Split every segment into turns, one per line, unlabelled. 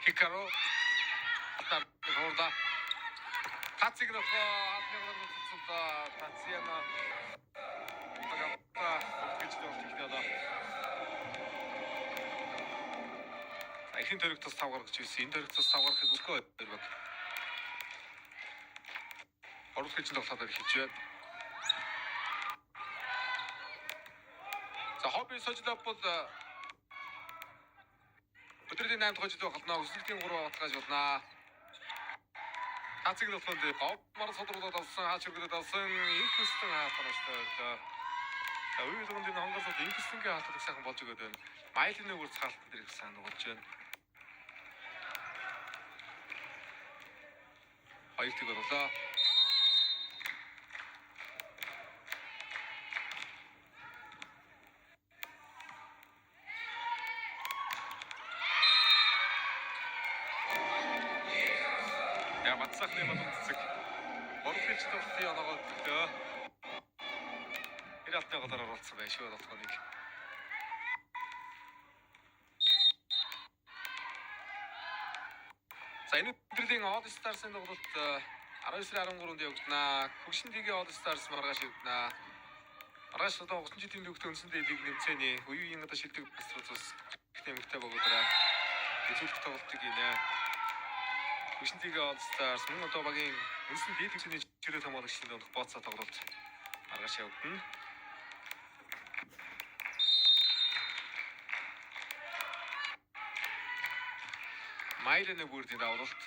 Хикаро Хорда Тациг нөхөө албаны голоор цуцлаа. Тациана багта гэж тоглох одоо. За эхийн төрөг тус 5 гаргаж ирсэн. Энэ төрөг тус 5 гаргахыг үгүй хоёр баг. Оруулах гэж тоглохоор эхэлж байна. За хобби сожлоо бол өдрийн 8 дахь жил болно. Өсөлтийн 3 баталгааж болно. Тациг нөхөнд гомор содруулаад авсан, хаач өргөдөд авсан, инхэстэн хаалтан ойлоо. За үе болгонд энэ хонгорсод инхэстэнгийн хаалтыг сайхан болж өгöd байна. Майлын нэг үрц хаалтан дээр их сайн нугалж байна. Хоёр тэг боллоо. Я батсахны боловцэг. Гурван тоглолтын оноогоо төлөө. Тэр алтны голоор оролцсон байх шүү тоглохыг. За энэ өдрийн All Stars-ын тоглолт 19 сарын 13-нд явагдана. Хөгшин лигийн All Stars маргааш явагдана. Маргааш одоо 30 жилийн төвхтө үндсэндээ лиг нэмцээний үеийн одоо шилдэг бацруу цус нэмэгтэй богодраа. Үзүүлэх тоглолтыг хийнэ. Хөгшин лигийн All Stars мөн одоо багийн үндсэн дээд түвшний чөлөө хамгаалагчдын дундх бооцоо тоглолт маргааш явагдана. Майлны бүрдийн давлалт.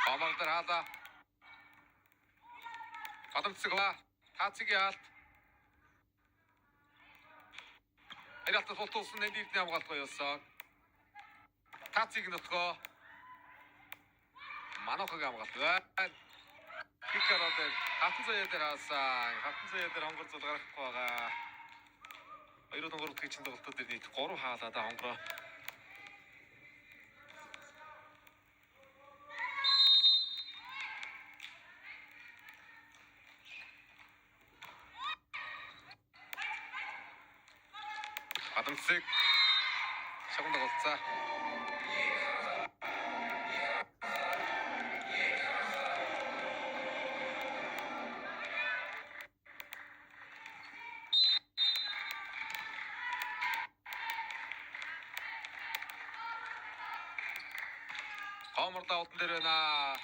Гомор дээр хаалаа. Гадамцэг Таацгийн хаалт. Хоёр алтад болтуулсан нэлээд хамгаалт гоёлсон. Таацгийг нутгаа. Манохыг хамгаалт байна. Хикаро дээр хатан заяа дээр хаасан. Хатан заяа дээр хонгор зул гарахгүй байгаа. Хоёр онгор утгын тоглолтууд дээр нийт 3 хаалаа да хонгороо. Адамцэг шагнал тоглолцоо. Гомор давтан дээр байна.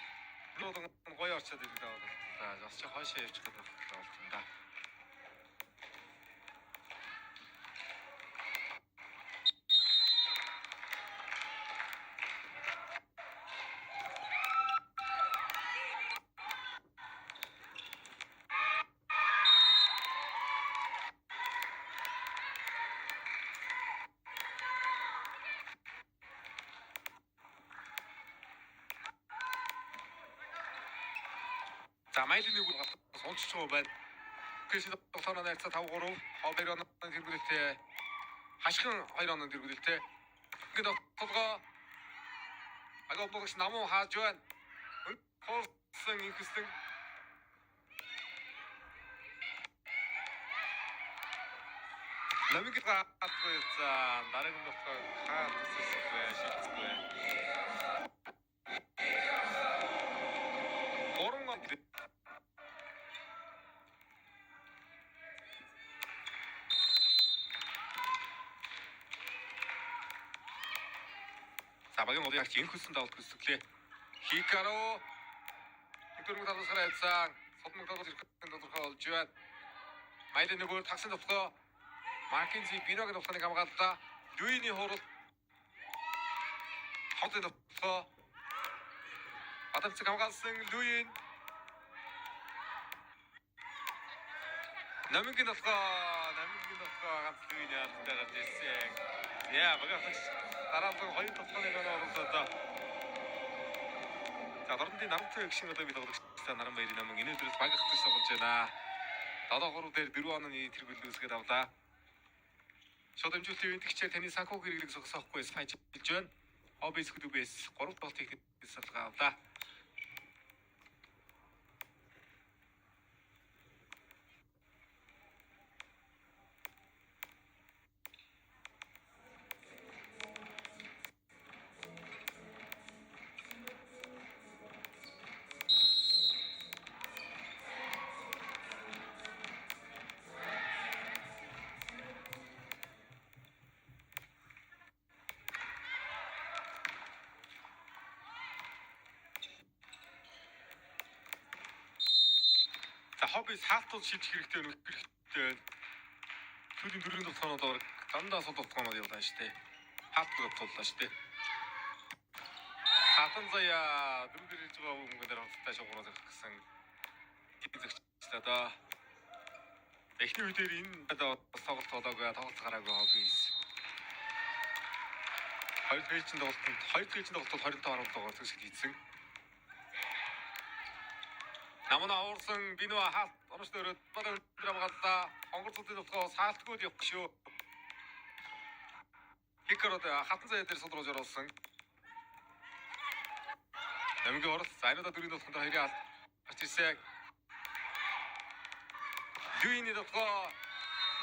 Нуудан гоё орчод ирдэг давтал. За бас чи хойшоо явчих гэдэг давтал юм да. За майлын нэг сунчж байгаа байна. Кэс тоглоомоо найрцаа 5-3, 2 оноо тэргүүлэлтэй. Хашгин 2 оноо тэргүүлэлтэй. Ингээд толгоо Агобогч намуу хааж байна. Хоолсон инхэстэн. Намиг гаалгүйцэн дараагийн болохоор хаалт төсөхгүй шийдсэхгүй. 3 он За багийн голын агч инхэстэн давалт төсөглөө. Хикаро дөрөв талаас авсан. Содмог талаас ирэхэд тодорхой болж байна. Майлын нөгөө тагсан товтлоо. Маккензи Биногийн товтлоныг хамгааллаа. Люиний хурал хотын товтлоо. Адамцэг хамгаалсан Люин. Намингийн товтлоо, намингийн товтлоо ганц Люиний алдтай гарч ирсэн. Яа, багийн агч дараалан хоёр товтлоныг оруулаад. За дорнодын намтай гişин одоо би тоглогчтой Наранбаярын намын энэ өдрөөс баг ахтаж тоглож байна. 7-3 дээр 4 онооны тэргүүлэл үүсгээд авлаа. Шууд дэмжүүлэлтийн үеийн таны санхүү хэрэглэг зогсоохгүй ажиллаж байна. Хоббис хөдөөс 3 тоглолт техник судалгаа авлаа. Хоббис хаалтууд шилжих хэрэгтэй байна, хэрэгтэй байна. Сүүлийн дөрвөн тутгаанууд баг дандаа сул тутгаанууд явлаа шүү дээ. Хаалтгүй туллаа шүү дээ. Хатан заяа дөрөв дээр ирж байгаа хүмүүн дээр хамтдаа шугамраад явах гэсэн зэгчлээ доо. Эхний үедэр энэ одоо тоглолт болоогүй, тоглолт гараагүй Хоббис. Хоёр ээлжийн тоглолтод хоёр ээлжийн тоглолтод 25.7-оор зөксөд хийсэн. Намна уурсан Бинуа хаалт онош дөрөд бада өндөр хамгааллаа. Хонгор цудын тутгаа саалтгүй л явах шүү. Хикер одоо хатан заяа дээр содруулж оруулсан. Намгийн орол зайнуудаа дөрвийн тутгаан дээр хоёрын хаалт гарч ирсэн. Луины тутгаа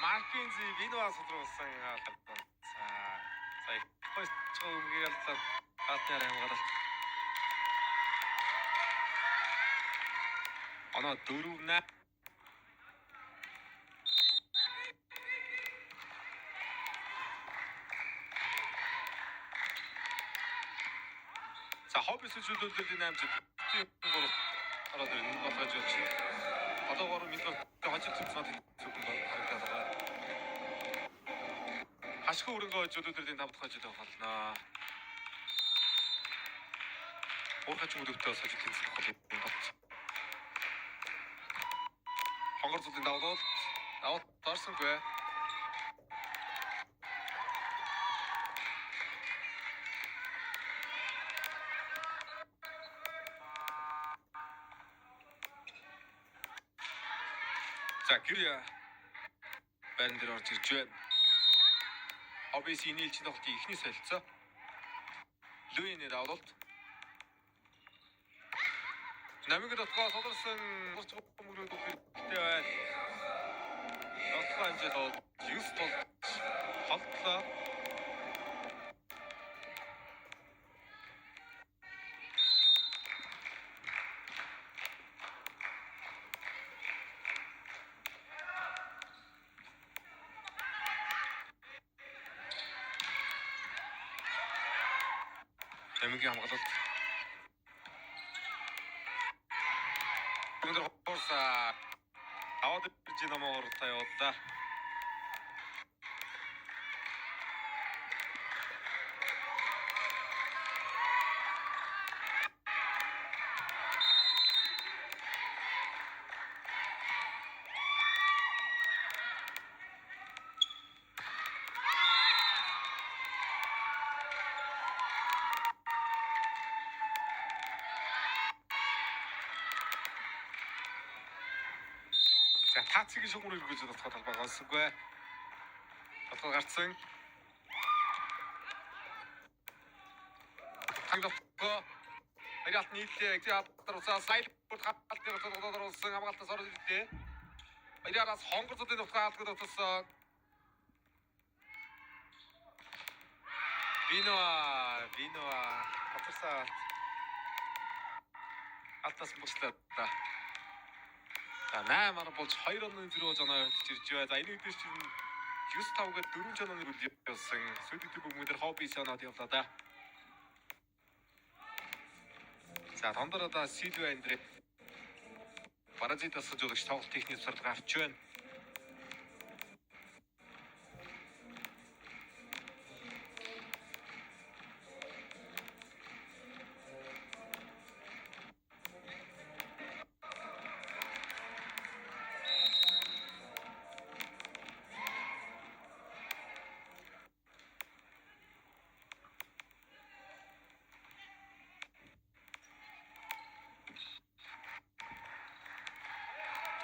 Маркензи Бинуа содруулсан хаалт. За их өмгийг алдлаа. Хаалтны хамгаалалт. Оноо 4-8. За Хоббис чөлөөллийн 8 3 ороод ирнэ болгож явчих. Одоо 3 минут хожил зэмсмад зүгэн харагдаад байгаа. Хашгүй өрөнгө чөлөөллийн 5 дахь хожил явах болно. Уур хачин өдөртөө сожил тэнцэх бол. Хонгор цудын давуулт давуулт орсонгүй. За Киря байран дээр орж ирж байна. Хоббис нийлжин тоглолтын эхний солилцоо. Луины давуулт. Намиг дотгоо содорсон мөрөөд хэрэгтэй байна. Дотгоо амжилт 9 тул холдлоо. Намигийн хамгаалалт. Өндөр хуурсаа аваад ирж намаа уртаа явууллаа. За Тацгийн шугамар өргөж болоход талбай голсонгүй. Толгой гарцсан. Тагтгаа Ариалт нийллээ. Зэ усаа сайл бүр хаалтны толгойд оруулсан хамгаалтаас орж ирлээ. Ариараас хонгор цудын нутгаа хаалтгад утсан. Виноа татарсаа алтаас буслаа. За 8 болж 2-0 оноо хөтөж ирж байна. За энэ үдээс чинь 9-5 гээд 4 онооны үйл явсан. Сүйддэг бөмбөгдөр Хоббис оноод явлаа да. За тондор одоо Силва Андре Бразил дасгаж жуулагч тоглолт техник зарлага авч байна.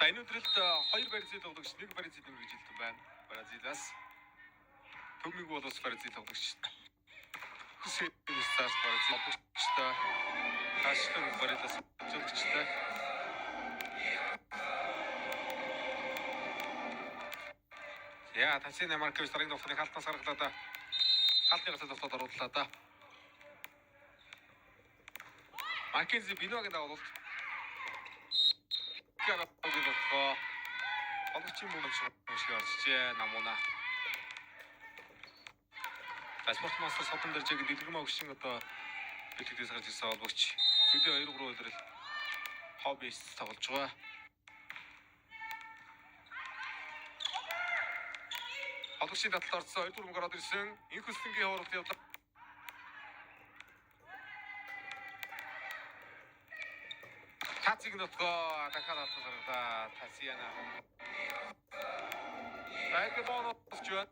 За энэ өдрөлт 2 Бразил тоглогч, 1 Бразил мэргэжилтэн байна. Бразилаас Төмөг бол бас Бразил тоглогч. Хүсээ Старс Бразил тоглогчтой. Ташлан Бразилаас тоглогчтой. За Тасина Маркович дараагийн тоглолтын халтаас гаргалаа да. Халтны гацаа тоглолтод орууллаа да. Маккензи Биногийн давуулалт. Гараагийн тоглогчийн мөнгө шиг оржээ намуна. За спорт мастер содон дэржээг дэлгэрмээ өгшин одоо бэлтгэдээс гарч ирсэн холбогч. Сүүлийн 2-3 улирал Хоббис тоглож байгаа. Холбогчийн таталт орсон 2 дугаар мөнгө ороод ирсэн. Инх хөслөнгийн хуралд явлаа. Тациг нотгоо дахиад алдсан гаргалаа. Тасиана. Байг бонус ч 18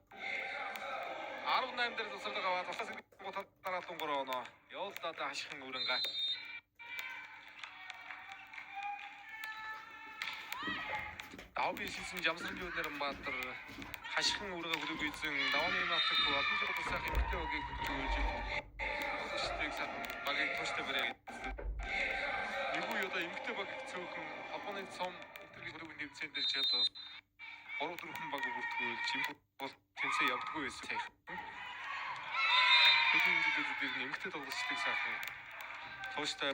дээр тусалдаг аваад тусаас дараалан 3 оноо. Явуулдаа хашихын үрэнгээ. Давби сизон Жамсрын Өнөрбаатар хашихын үргээ хүлээг үйцэн давны натг олон жил тусах эмэгтэй багийг хөдөлгөж тоглогчдыг сайхан багийг тууштай барья. Нэг үе одоо эмэгтэй баг цөөхөн холбооны цом өдрийн хүлээг нэмцэн дээр чад 3 4 баг бүртгүүлж юм бол тэмцээн явдггүй байсан сайхан. Хэдийн жилүүдээр эмэгтэй тоглогчдыг сайхан тууштай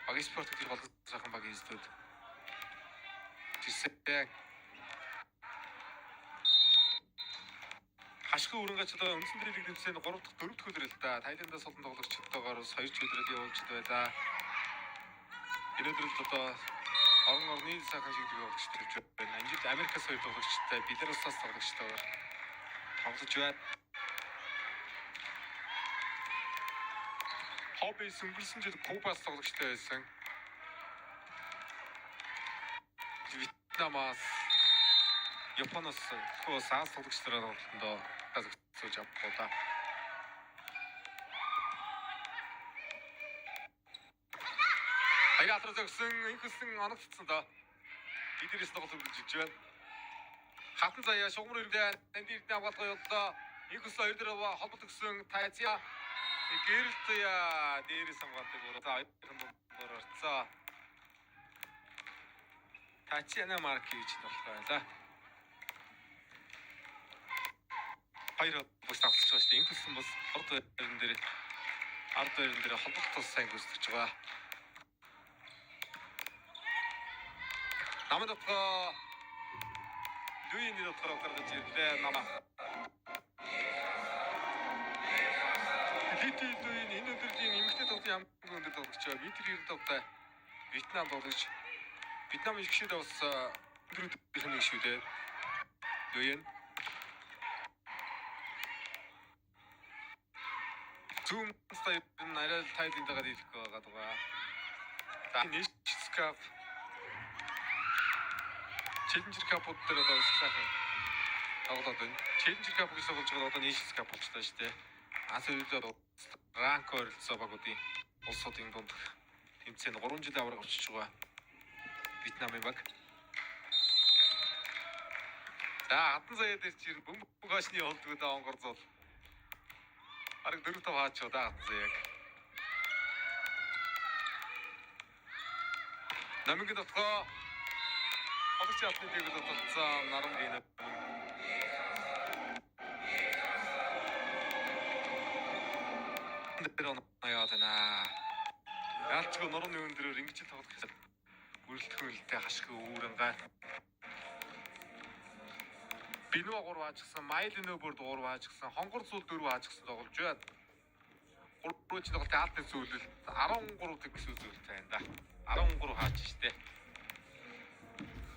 багийн спорт гэдэг болон сайхан багийн институт жирсэн. Хашгүй өрөнгөч одоо үндсэн лиг тэмцээний 3 дахь 4 дахь өдөр л да. Тайландаас олон тоглогчдтойгоор бас 2 өдрөд явуулж байлаа. Энэ өдрөлд одоо орон орны сайхан шигдэг тоглогчд төрж байна. Энэ жил Америкаас 2 тоглогчтой, Беларусаас тоглогчтойгоор тоглож байна. Хоббис өнгөрсөн жил Кубаас тоглогчтой байсан. Вьетнамаас, Японоос хөөс Аз тоглогчдороо тоглолтондоо зохицуулж авахгүй да. Аяга атраа зогсон, инхэсэн оногдсон доо. Бидэрээс тоглолт үргэлжлэж байна. Хатан заяа шугамар ирдэ танд ирдэ хамгаалгаа явууллаа. Инхэсэн хоёр дээр холболт өгсөн Тайзя. Гэрэлтя дээрээс хамгаалдаг. За хоёрын дундуур орцоо. Татьяна Маркевич болох байлаа. Хоёр бүс тоглож байгаа шүү дээ. Инхэсэн бас ард байран дээр холболт тус сайн гүйцэтгэж байгаа. Намын дотгоо Луийн дотгоо гаргаж ирлээ намаа. Лити Луийн энэ өдрийн эмэгтэй тоглолтын хамгийн өндөр тоглогч метр 95-тай Вьетнам тоглогч. Вьетнам ихшид бас өндөр нэг шүү дээ. Луийн Зүүн стайр нь арай л Тайландагаар ирэх байгаа даа. За Nations Cup Challenger Cup-ууд дээр одоо сайхан тоглоод байна. Challenger Cup гэж тоглож байгаа одоо Nations Cup болчихлоо шүү дээ. Аз үедээ ранк ойролцоо багуудын улсуудын дунд тэмцээн 3 жилийн аварга очиж байгаа. Вьетнамын баг. За хатан заяа дээр чи бөмбөг хошны холдгоо да онгор зул. Бараг 4-5 хаачуу да хатан заяаг. Намингийн дотгоо Хогч ялтны дээгүүр болцсон наран гинэ. Тэр оноо байна. Ялчгүй нурууны өндрөөр ингэж л тоглох гэсэн. Бүрэлдэхүүнэлтэй хашгүй үүрэнгээ. Бинуа 3 хаажсан, Майлино бүр 3 хаажсан, Хонгор зул 4 хаажсан тоглож байна. 3 ч тоглолтын алт зүйлэл 13 тэг гэсэн зүйлтэй байна да. 13 хаач штэ.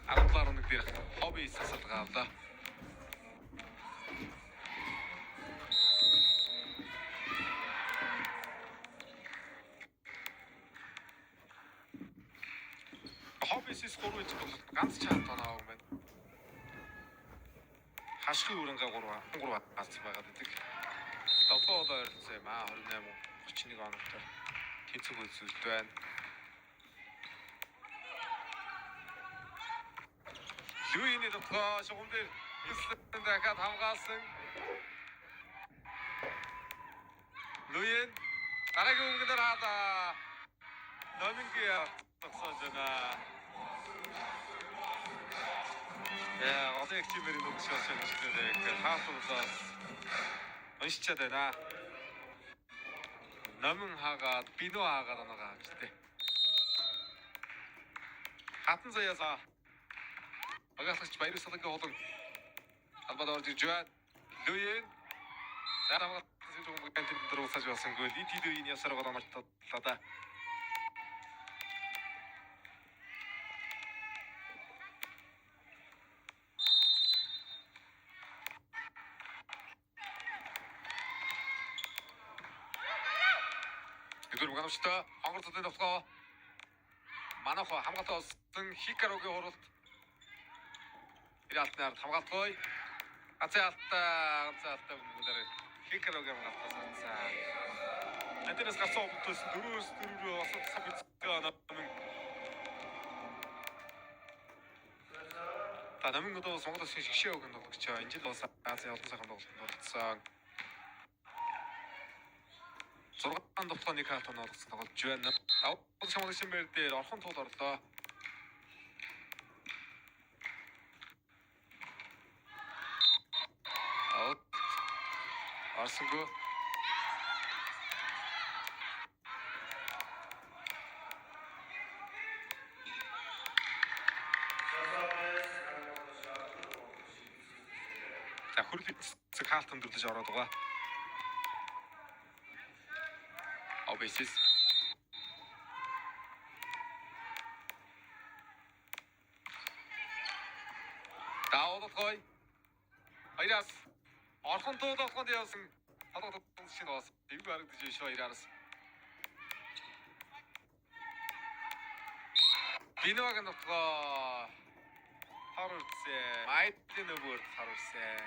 17.1 дээр хобби сасалгаа авлаа. Хоббисис 3 инч бол ганц чаан тоноо юм байна. Хашгүй өрөнгө 3 гац байгаад идэг. Одоо ойролцоо юм аа 28 31 оноотой тэнцэг үзүүлэлт байна. Луины дотгоо шугам дээр Исланд дахиад хамгаалсан. Луин дараагийн өнгөнөр хаалаа. Номингийн тогсоож байна. Яа, олон их чимэрийн нүгш болж байна шүү дээ. Хаалтуулаас уншичаад байна. Номин хаагаад, бино хаагаад оноогоо авчтэй. Хатан заяасаа Багаалагч Баяр Салангийн хулан албад орж ирж байна. Луин за хамгаалсан бөмбөг тэнд дээр уусаж басангүй. Лити Луин ясаар гол онолтлоо да. Нэгдүгээр гамшигтай хонгор цэцэн товтлогоо. Манайх хамгаалт олсон Хикаругийн хуралт. Алтны ард хамгаалтгүй. Ганцын алтаа бөмбөгөөр Хикаругийн хамгаалтаас авсан. Антенаас гарсан бөмбөгтөөс 4-4 осод бицгээ номын. Та номын одоо Монгол улсын шигшээ өгөн тоглогч. Энэ жил бас Азийн олон сайхан тоглолтод оролцсон. 6 тоглолтоо 1 хаалт оноолгосон тоглож байна. Давуу шамлагчин байр дээр орхон тул орлоо. Аут. Арсангүй. За хөрөл цэцэг хаалт өндөрлөж ороод байгаа. Обесис. Даавуулгой. Хоёроос орхон тул болгонд явсан толгой шинэ бас эвгүй харагдаж байна шүү хоёроос. Бинваг нутгаа хар үрсээ. Майдын өвөр хар үрсээ.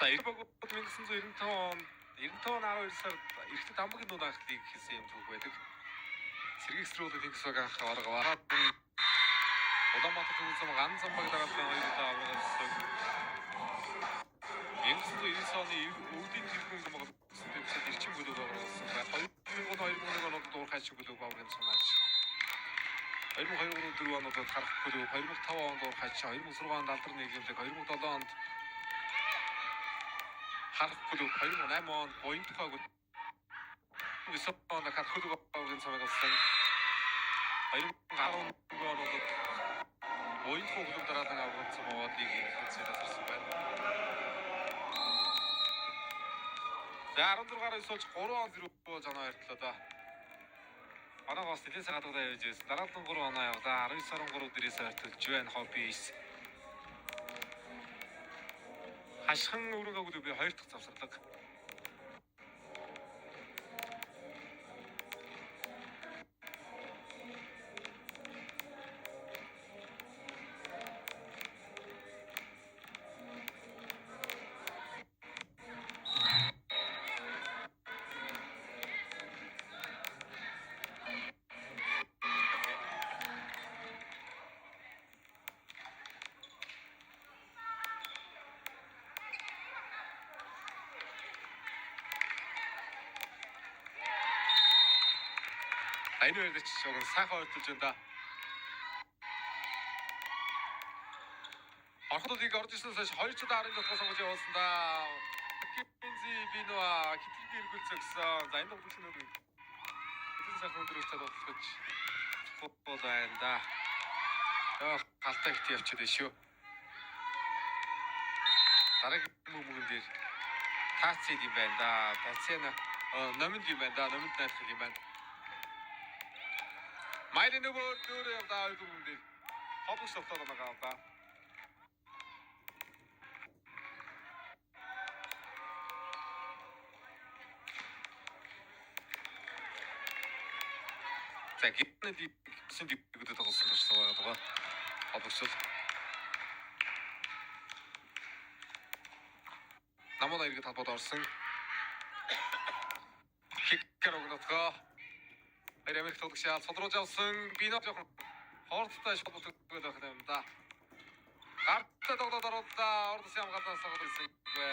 За 1995 он 95 он 12 сард эрэгтэй дамбагийн дунд анх лиг хийсэн юм түүх байдаг. Сэргийг сэрүүлэг Тэнгис баг анх аварга. Улаанбаатар төвсөн ганц баг дараалан хоёр удаа аварга авсан. 1999 оны өвдийн тэргүүн Монгол улсын төвчд эрчим хөлөг аваргасан. 2000 2001 онод дуурхай хөлөг аваргын сунаач. 2002 4 онод харах хөлөг, 2005 онд дуурхай, 2006 онд алдар нийгэмлэг, 2007 онд харах хөлөг, 2008 онд буянтхай хөлөг, 9 онд харах хөлөг аваргын цамыг авсан. 2011 онд буянтхай хөлөг дараалан аваргын цам аваад лигийн хэсэгт тасарсан байна. За 16-аар суулж 3-0 занаа ойртлоо да. Манайх бас нэлээд сайн гадагтаа явж байсан. Дараалан 3 оноо явлаа. 19-13 дээрээс ойртолж байна. Хоббис. Хашхан өрөнгө өгдөг би хоёр дахь завсарлага. Энэ үед ч шуган сайхан ойртолж байна да. Орхотыг орж ирсэн хойш 2 удаа 10 дотгоо сонгож явуулсан да. Кинзи Бинуа хитрхи эргүүлцэгсэн. За энэ тоглогч нь хэдэн сайхан өндөр өстэй тоглож футбол байна да. Галтаа ихт явчихад байна шүү. Дараагийн мөнгөн дээр Тацид юм байна да. Тацина номинд юм байна да. Номинд найрах юм байна. Майрын нөгөө дөөрөө явдаа хоёр дөрвөн дээр хобог совтоод байгаа да. За гинэ диксэн дикгүүдэд тоглосон туршлага байгаа. Хобогчл. Намууд иргэд холбоод орсон. Хиккер өгнөтгөө. Хоёр Америк тоглогч яал содруулж авсан. Бино жоохон хоордтой шалбалдаг байх юм да. Гартаа тоглоод орууллаа. Ордос ямгалаас тоглож ирсэнгүй.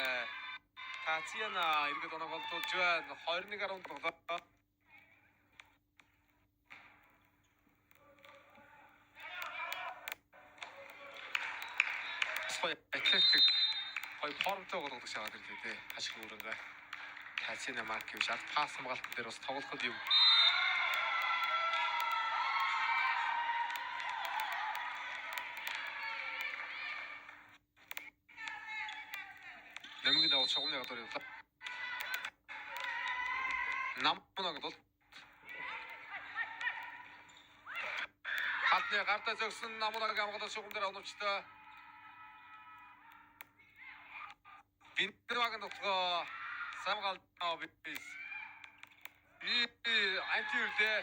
Татьяна иргэд оноо голдуулж байна. 21-10 тоглоо. Гоё атлетик гоё формтой тоглогч аваад ирлээ тий. Хашиг өрөнгө. Татьяна Маркевич ард пас хамгаалтан дээр бас тоглоход юм. Нэмгийн давал шугамны гадуур явлаа. Намнаг бол Хаалтны гартаа зөгсөн Намунагийн амгалан шугам дээр оновчтой. Бинвагийн нутгаа самгаалдаа бис. И антиүлээ.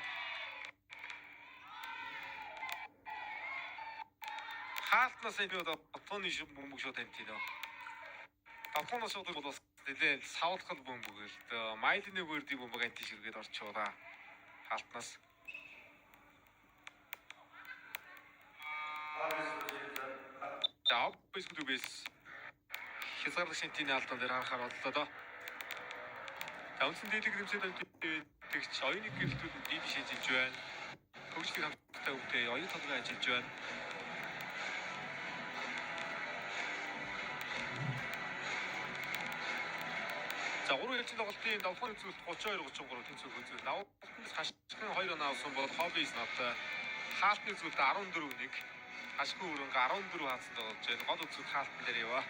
Хаалтнаас энэ тооны бөмбөг шууд амтина. Давхуунаас шууд бол бас нэлээд савлахад бөмбөг л дээ. Майлны бүрдийн бөмбөг анти ширгээд орчуулаа. Хаалтнаас. За бис хязгаарлах шинтийн алдаан дээр харахаар боллоо доо. За үндсэн дийлэг нэмсэд тэгч оюуны гэрэлтүүд нь дийд шийдэж байна. Хөгжлийн хамттай үгтэй оюун толгой ажиллаж байна. За 3 ээлжийн тоглолтын давхар үзүүлэлт 32-33 тэнцвэр үзүүлэлт. Давхарт хашгын 2 оноо авсан бол Хоббис надтай. Хаалтны үзүүлэлт 14-1. Хашгүй өрөнгө 14 хаацсан тоглож байна. Гол үзүүлэлт хаалтан дээр яваа.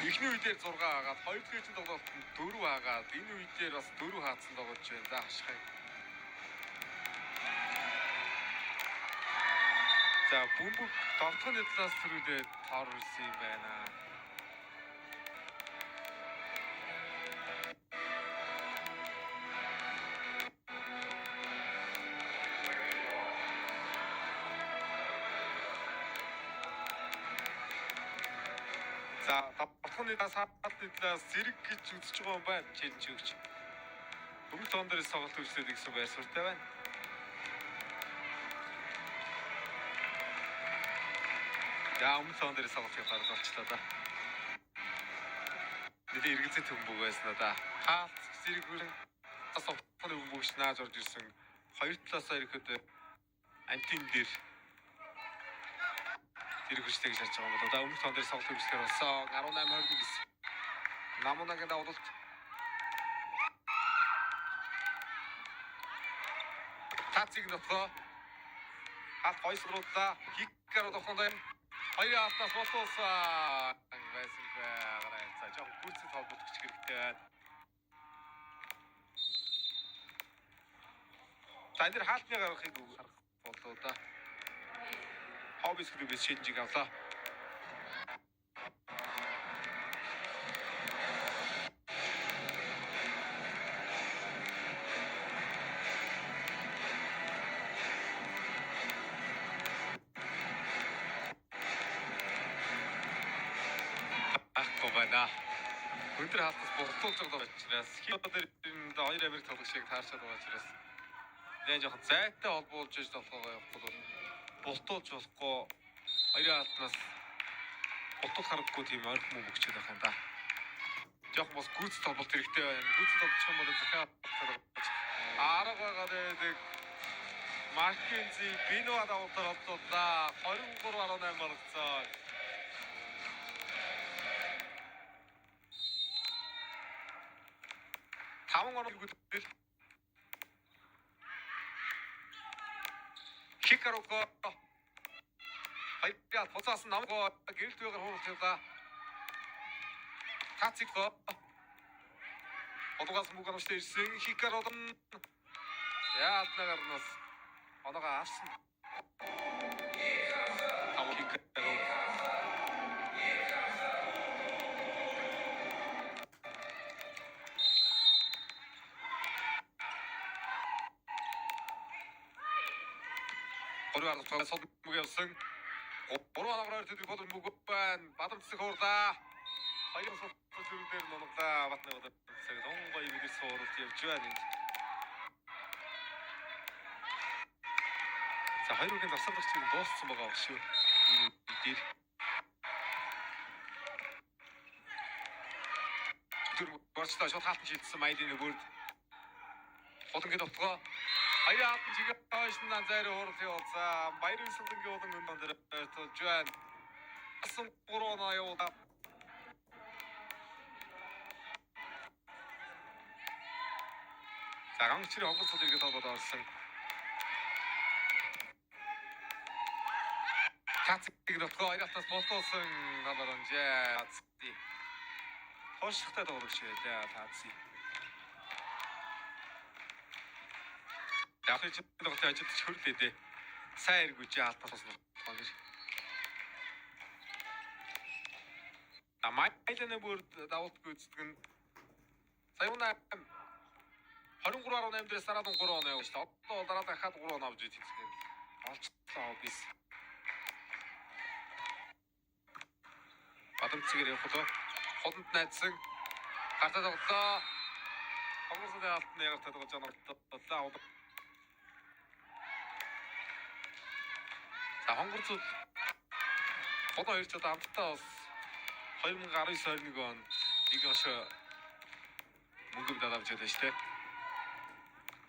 Эхний үе дээр 6 хагаад, хоёр дахь ээлжийн тоглолтод 4 хагаад, энэ үе дээр бас 4 хаацсан тоглож байна. За хашгын. За бөмбөг давтахны талаас төрүүлээд тоор ирсэн юм байна. За давтахны талаас хаалтны талаас зэрэг гэж үзэж байгаа юм байна. Челленж өгч. Өмнөх тоон дээрээс тоглолт үйлчлээд гэсэн байр суурьтай байна. За өмнөх тоон дээрээс тоглолт явахаар болчлоо да. Нэлээ эргэлзээ бөмбөг байсан да. Хаалт зэрэг бүрэн тас давтахны бөмбөгч нааж орж ирсэн. Хоёр талаасаа ирэхэд антин дээр тэрэг хүчтэй гэж харж байгаа юм бол да. Өмнөх тоон дээр тоглолт үйлчлэхээр болсон. 18-21. Намунагийн давлалт. Тациг нотгоо. Хаалт гоё срууллаа. Хиккар довхонд юм. Хоёрын хаалтнаас болтуулсан байсан гараа. За жоохон гүйцэд холбогдох хэрэгтэй байна. За энэ дэр хаалтны гаргахыг харах болоо да. Хоббис клубээс шийдэж авлаа. Байхгүй байна. Өндөр хаалтаас болтуулж байгаа учраас хит дээр энэ хоёр Америк тоглогч шиг таарчаад байгаа учраас нэлээд жоохон зайтай холбоулж иж толгоогоо явахгүй бол болтуулж болохгүй хоёрын хаалтнаас болтуулах харагдахгүй тийм ойрхон мөн өгчөөд байх юм да. Жоохон бас гүйцэд холболт хэрэгтэй байна. Гүйцэд холбочих юм бол захиа арга байгаа гэдэг Маккензи Бинуа давтар холбоодлаа. 23-18 болгоцсон. Таван оноо гүдэл. Хикаруго хоёрын буцаас намго гэрэлт үегээр хуралж явлаа. Тацико одоогоос мөнгө авч ирсэн Хикародон яалтнагарнаас оноогоо авсан. Таван Хикаро гурван арга сод мөг явсан. Гурван аргаар төдий бол мөг байна. Бадамцэг хуурлаа. Хоёр сод дээр нунглаа. Батны бадамцэг онгой мэдэр сууруулт явж байна энд. За хоёр үгийн завсарлагч дууссан байгаа шүү. Энэ дээр тэр борчлоо шууд хаалтан шийдсэн Майлины бүрд. Хулангийн довтлогоо. Хоёрын хаалтан чигээ хойш нь зайрын хурал явуулсан. Баярын сулангийн улан өндөр дээр тулж байна. Асан 3 оноо явуулаа. За гангчрын хонгорцол иргэд холбоод орсон. Тациг довтлогоо хоёр халтаас болтуулсан намар онжээ. Тууштай тоглогч байлаа Тааци. Яг ч тоглолтын ажид хөрлөө дээ. Сайн эргүүж алдаа тусна гэж. А Майланы бүр давалт гүйцэтгэх нь сая унаа 23.8 дээрээс дараад 3 оноо явж шүү. Одоо бол дараа дахиад 3 оноо авч тэнцгээр олчлоо бис. Бадамцгээр явах одоо холонд найдсан гартаа тоглолоо. Хонгорсны алтны гартаа тоглож байгаа тоглолоо. За Хонгорцууд одоо хоёр ч одоо амттай бас 2019 21 онд нэг хошоо мөнгө медаль авч байлаа шүү дээ.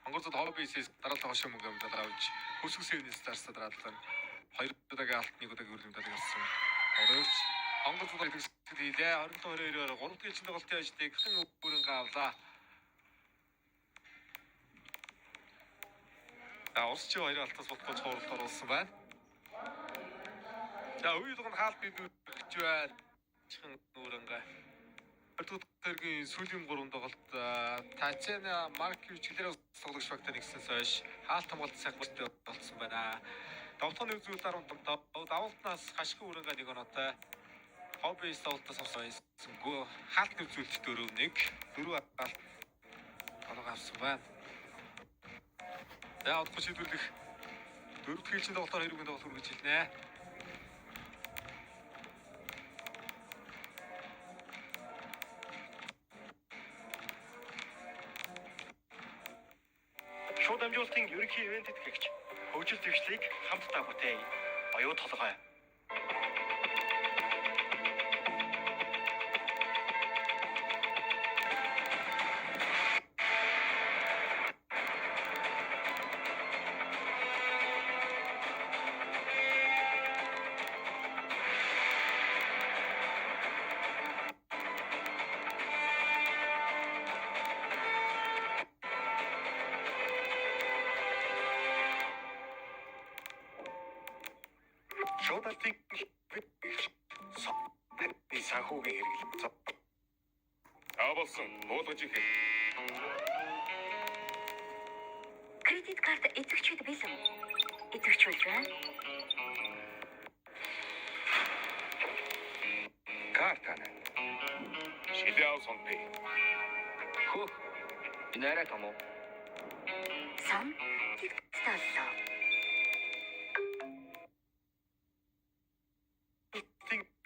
Хонгорцууд хоббисээс дараалал хошоо мөнгө медаль авч хөрсөг сэвний старсаа дараалал хоёр удаагийн алт нэг удаагийн хүрэлт медаль авсан. Оройч Хонгорцууд идэвхтэй хийлээ. 27 22-оор 3 дахь ээлжийн тоглолтын ажлыг хэн өөрөнгө авлаа. За улс чи хоёр алтаас болохгүй цувралд оруулсан байна. За үеийн дуганд хаалт бидүүрч байна. Чихэн өөрөнгө. Хоёрдугаар тэргийн сүүлийн 3 тоглолт Татьяна Маркевич гэлээр тоглогч багтаа нэгснээс хойш хаалт хамгаалт сайхан болцсон байна. Давтганы үзүүлэлт 17 давалтнаас хашгүй өрөнгө нэг оноотой. Хоббис давалтаас авсан байсангүй. Хаалтны үзүүлэлт 4-1 4 хаалт оноо авсан байна. За одохгүй шийдвэрлэх дөрөв дэх ээлжийн тоглолтоор хоёр үгийн тоглолт үргэлж хэлнэ.
Шууд дамжуулалтын ерөнхий ивент тэтгэгч хөгжил дэвшлийг хамтдаа бүтээе. Оюу толгой. Шууд алтын санхүүгийн хэрэглээ.
Та болсон буулгаж их.
Кредит карт эзэгчид бэлэн. Эзэгч болж байна.
Картана. Шилээ ав сонпэ.
Хөө. Энэ арай том уу?
Сан тэгтэлээ.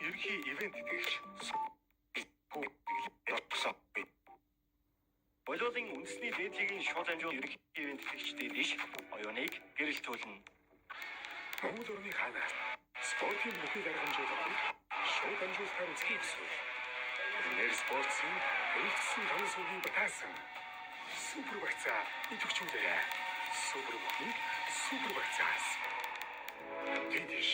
Ерөнхий ивент тэтгэгч Болиулын үндэсний дээд лигийн шууд дамжуул ерөнхий ивент тэтгэгчдийн дэш оюуныг гэрэлтүүлнэ.
Монгол орны хаанаас спортын бүхий даргамжуудыг шууд дамжуулалтаар үзхийг хүсвэл. Нэр спортын эргэсэн таван сүргийн батаасан супер багцаа идэвхжүүлээрэй. Супер бүхий супер багцаас. Дэдэш.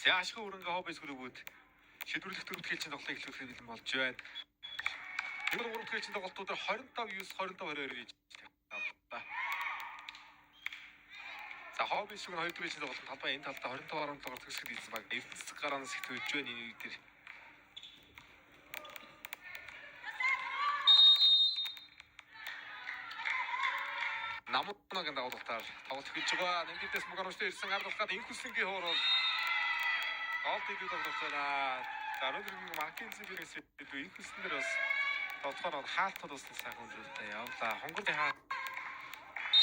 За ашиг өрөнгө хоббис группүүд шийдвэрлэх дөрөв дэх ээлжийн тоглолтыг эхлүүлэхэд бэлэн болж байна. Энэ гурав дахь ээлжийн тоглолтуудаар 25 9 25 22 гэж авлаа. За хоббис шиг нь хоёр дахь ээлжийн тоглолтод талбай энэ талдаа 25.7-оор төгсгөл хийсэн баг Эрдэнэцэг гараанаас их төвж байна энэ үе дээр. Намуунагийн дагуултаар тоглолт эхэлж байгаа. Нэмгидээс Мугануштай ирсэн ард болоход инх хүсэнгийн хоор гол дэдүү тоглож байна. За өнөөдөр Маккензи бирээс илүү инх хүсэн дээр бас тоглохоор хаалтууд бас сайхан өндрөлтэй явлаа. Хонгорын хаалт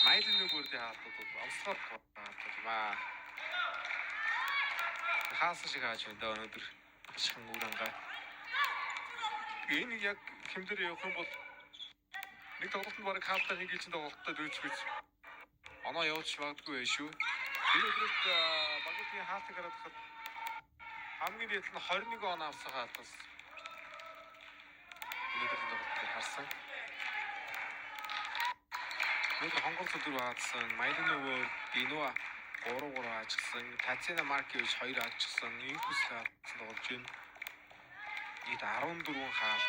Майлын нүгүүрдийн хаалтууд бол онцгой хаалтууд юм аа. Хаасан шиг хааж байна да өнөөдөр ашигхан үүрэнгээ. Тэгээ энэ яг хэмдэр явах юм бол нэг тоглолтод бараг хаалтаа нэг ээлжийн тоглолттой дүйцэхүйц оноо явуулж магадгүй байх шүү. Энэ өдрөд багийн хаалтыг хараад хахад хамгийн дээд нь 21 оноо авсан хаалтаас өнөөдрийн тоглолтыг харсан. Өнөөдөр Хонгорцоо 4 хаалсан, Майлны өвөр Динуа 3-3 хаажсан, Татьяна Маркевич 2 хаажсан, Инкус хаалсан тоглож байна. Нийт 14 хаалт.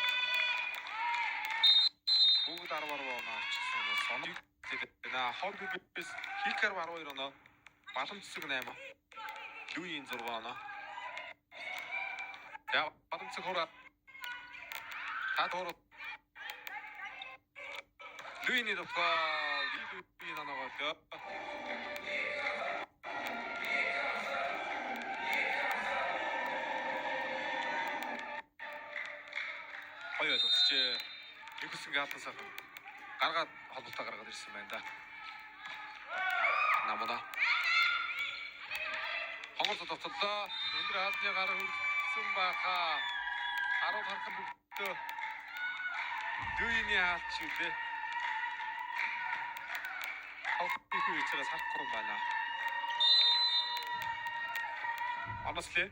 Бүгд 10 10 оноо авчихсан бас оноо. Хоббис Хикар 12 оноо. Балам цэцэг 8. Лүийн 6 оноо. За балам цэцэг хураа. Та дуруу. Лүийн дутгаа. Лүийн оноогоо. Хоёр ойлгоцжээ. Никүсэнгийн хаалт сайхан гаргаад холболтоо гаргаад ирсэн байна да. Намана. Хонгор зодтоллоо. Өндөр хаалтны гар хүрсэн баха. 10 хархан бүгдөө Дүйний хаалт шилээ. Холбооны үеичээс харахгүй байна. Онослээ.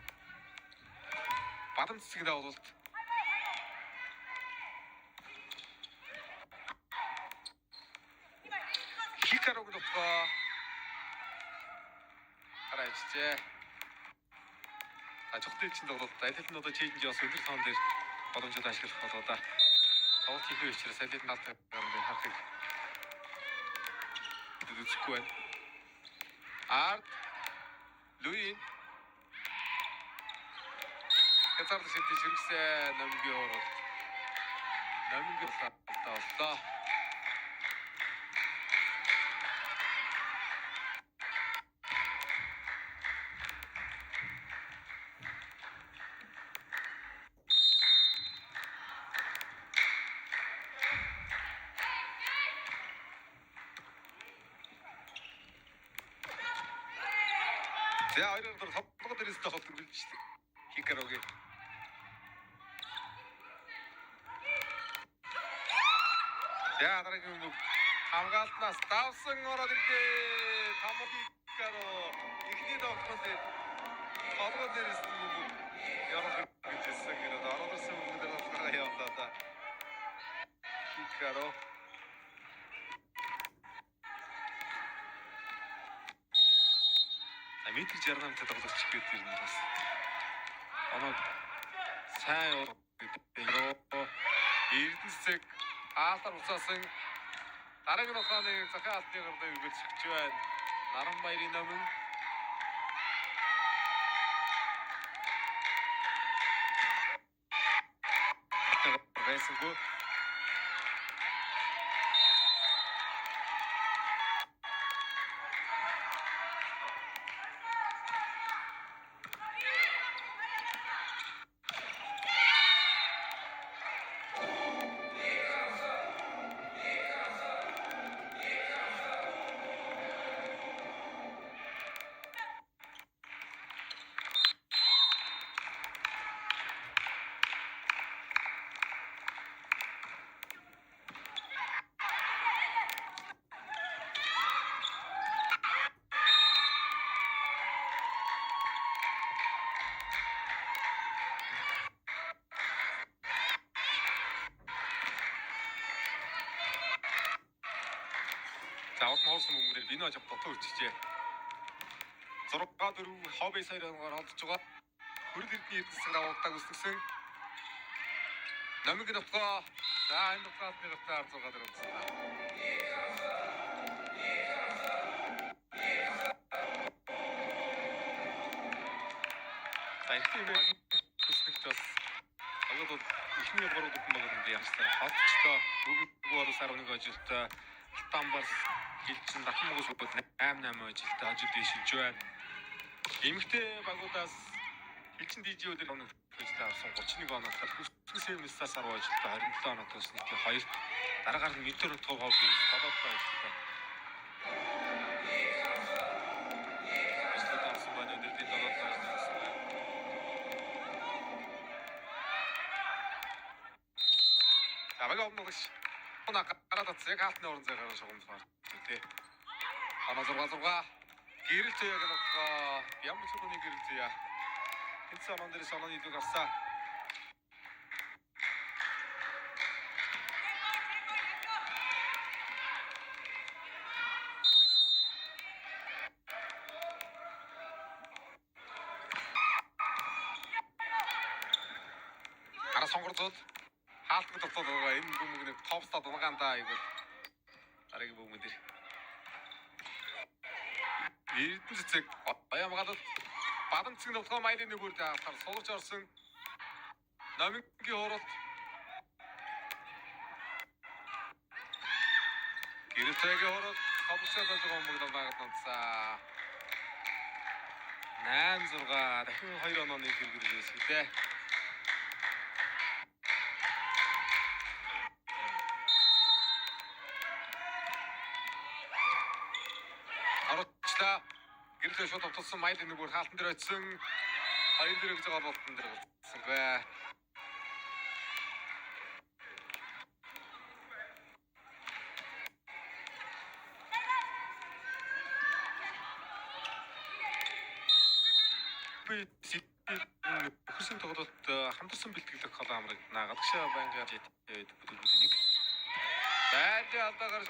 Бадам цэцэг давуулалт. Хикаруг нутгаа гараачжээ. А чухал чинь тоглолт. Аль хэдийн одоо чийдэн бас өндөр тоон дээр боломжтой ашиглах болоо да. Тоглолт хийх үеичээс аль хэдийн алт гарсан харахыг үзэхгүй байна. Ард Луин хязгаарлах шийдэл ширхсэн номгийн уралд. Номгийн боллоо. За хоёроор дор толгой дээрээс тоглолт үргэлж шүү дээ. Хикарогийн. За дараагийн өмнө хамгаалтнаас давсан ороод ирлээ. Тамоки Хикаро эхний тоглолтын дээр толгой дээрээс нь явах гэж ирсэн гэнэ. Ороод ирсэн өмнө дээр толгой явлаа да. Хикаро. Метр 68-тай тоглогч гэдэг юм бас. Оноо сайн гэдэг. Эрдэнэсэг хаалтар уцаасан дараагийн ухааны захын албаны гардыг үргэлжлэж байна. Наранбаярын номын байсангүй. За урд нь хоосон бөмбөгөөр Бино жав дотоо өчжээ. 6-4 Хобби сая онгоор холдож байгаа. Хөрөл эрдний эрдэнэсэг давуултаа гүйцэтгсэн. Номиг нутгаа. За энэ нутгаас нэг гартаа 6 4 онцлоо. За ихтэй хүснэгт бас агууд эхний 3 дөрвөн багууд нь ямарчсан холдчихлоо. Үгүй бол 11 ажилтаа Алтанбарс хилчин Дахин Монгол бүгд 8-8 ажилтаа хожид шилж байна. Эмэгтэй багуудаас хилчин DJ-үүдээр оног ажлаа авсан 31 оноос хүссэн Seven Stars 10 ажилтаа 27 оноос нийт 2 дараагаар нь Метеор Топ Хобби 7 ажилтаа. Ажлаа авсан байна. Өндөр дээр 7 ажилтаа авсан байна. За баг өмнө на гараад атсан. Яг хаалтны орон зай гараа шугамлахаар тий. Оноо 6-6 гэрэл заяаг нутгаа ямар ч хүний гэрэл заяа. Тэнцэн онон дээрээс онооны илүүг авсан. Хараа сонгорцоод хаалтны дотоод байгаа энэ бөмбөг нэг топстад унгаан даа гэвэл дараагийн бөмбөгөн дээр. Эрдэнэ цэцэг баян хамгаалал бадам цэг нутгаа майлын нэг бүрд хаалхаар суулж орсон Номингийн хуралт Гэрэлтэйгийн хуралт хобсоо болж байгаа хүмүүд байгаад нутсаа 8-6 дахин 2 онооны хэрэглээс гэлээ. Орчлаа. Гэрэлтэй шууд товтолсон майлын нэг бүр хаалтан дээр очисон. Хоёр дээр гэж байгаа болтон дээр болсонгүй. Би хөрсөн тоглолт хамтарсан бэлтгэлэх холоо амрагдана. Гадагшаа байнгын бүлгүүд нэг. Байрлал алдаагаар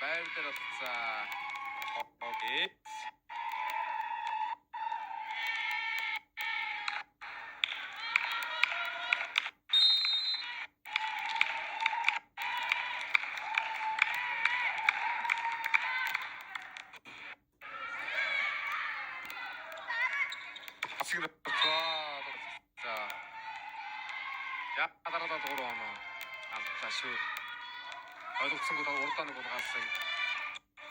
байр дээр алдсан. Окей. За. Я дараа 3 оноо алдлаа шүү. Ойлгоцсонгүй урдаа нэг булгаасан.